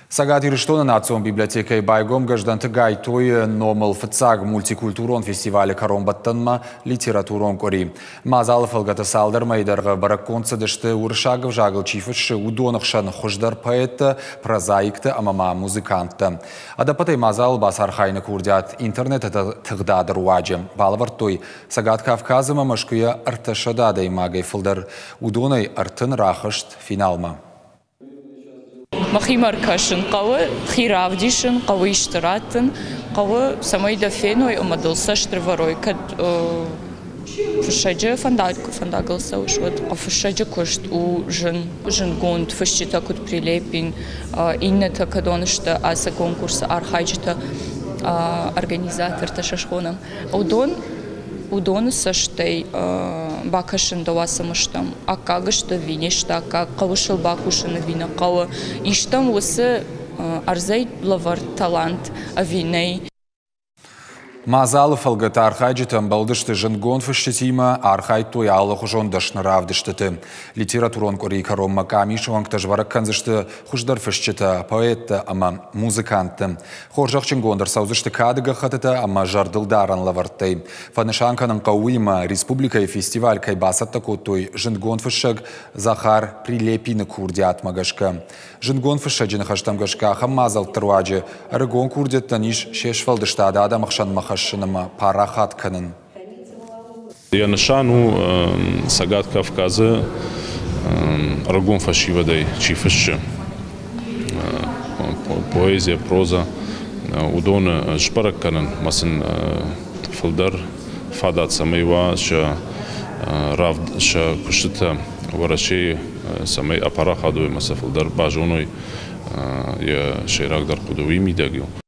Цӕгат Ирыстоны национ библиотекӕйы байгом Гӕздӕнты Гайтойы номыл фыццаг мультикультурон фестивалы кӕронбӕттӕнмӕ литературон къуыри. Мадзалы фӕлгӕты цалдӕр мӕйы дӕргъы бӕрӕггонд цыдысты, уырыссаг ӕвзагыл чи фыссы, уыдоны хсӕн хуыздӕр поэттӕ, прозаиктӕ ӕмӕ ма музыканттӕ. Ӕдӕппӕтӕй мадзалы бацархайыны курдиат интернеты тыгъдады руаджы балӕвӕрдтой Цӕгат Кавказ ӕмӕ Мӕскуыйӕ 300 адӕймагӕй фылдӕр. Уыдонӕй 30 рахызт финалмӕ. Мӕхимӕ ӕркӕсын хъӕуы, хи равдисын, хъӕуы исты раттын, хъӕуы, цӕмӕй дӕ феной ӕмӕ дыл цӕст ӕрвӕрой, кӕд фыссӕджы фӕндагыл цӕуыс, уӕд фыссӕджы куыст у зын. Зындгонд фысджытӕ куыд Прилепин, иннӕтӕ кӕдон сты ацы конкурсы архайджытӕ, организатортӕ сӕ схонӕм, уыдон уыдоны цӕстӕй бакӕсын дӕ уацмыстӕм, аккаг сты ӕви не сты аккаг, хъӕуы сыл бакусын ӕви нӕ хъӕуы, истӕм уыцы ӕрдзӕй лӕвӕрд талант ӕви нӕй. Мадзалы фӕлгӕты архайджытӕ ӕмбӕлдысты зындгонд фысджытимӕ, архайдтой алыхуызон дӕсны равдыстыты. Литературон къуырийы кӕронмӕ къамисы уӕнгтӕ сбӕрӕг кӕндзысты хуыздӕр фысджытӕ, поэттӕ ӕмӕ музыкантты. Хорзӕхджынгонд ӕрцӕудзысты кады гӕххӕттытӕ ӕмӕ зӕрдылдарӕн лӕвӕрттӕй. Фӕнысан кӕнын хъӕуы уыимӕ, республикӕйы фестиваль кӕй бацӕттӕ кодтой зындгонд фыссӕг Захар Прилепины курдиатмӕ гӕсгӕ. Зындгонд фыссӕджы ныхӕстӕм гӕсгӕ ахӕм мадзӕлтты руаджы ӕрыгон курдиӕттӕн ис се сфӕлдыстад адӕмы хсӕнмӕ хӕссын ӕмӕ парахат кӕнын. Йӕ нысан у Цӕгат Кавказы ӕрыгон фӕсивӕдӕй чи фыссы, поэзия, проза, уыдоны сбӕрӕг кӕнын ӕмӕ сын фылдӕр фадат цӕмӕй уа сӕ сӕ куыстытӕ Уӕрӕсейы цӕмӕй апарахат уой ӕмӕ сӕ фылдӕр базоной, йӕ сӕйрагдӕр хъуыды уый мидӕг у.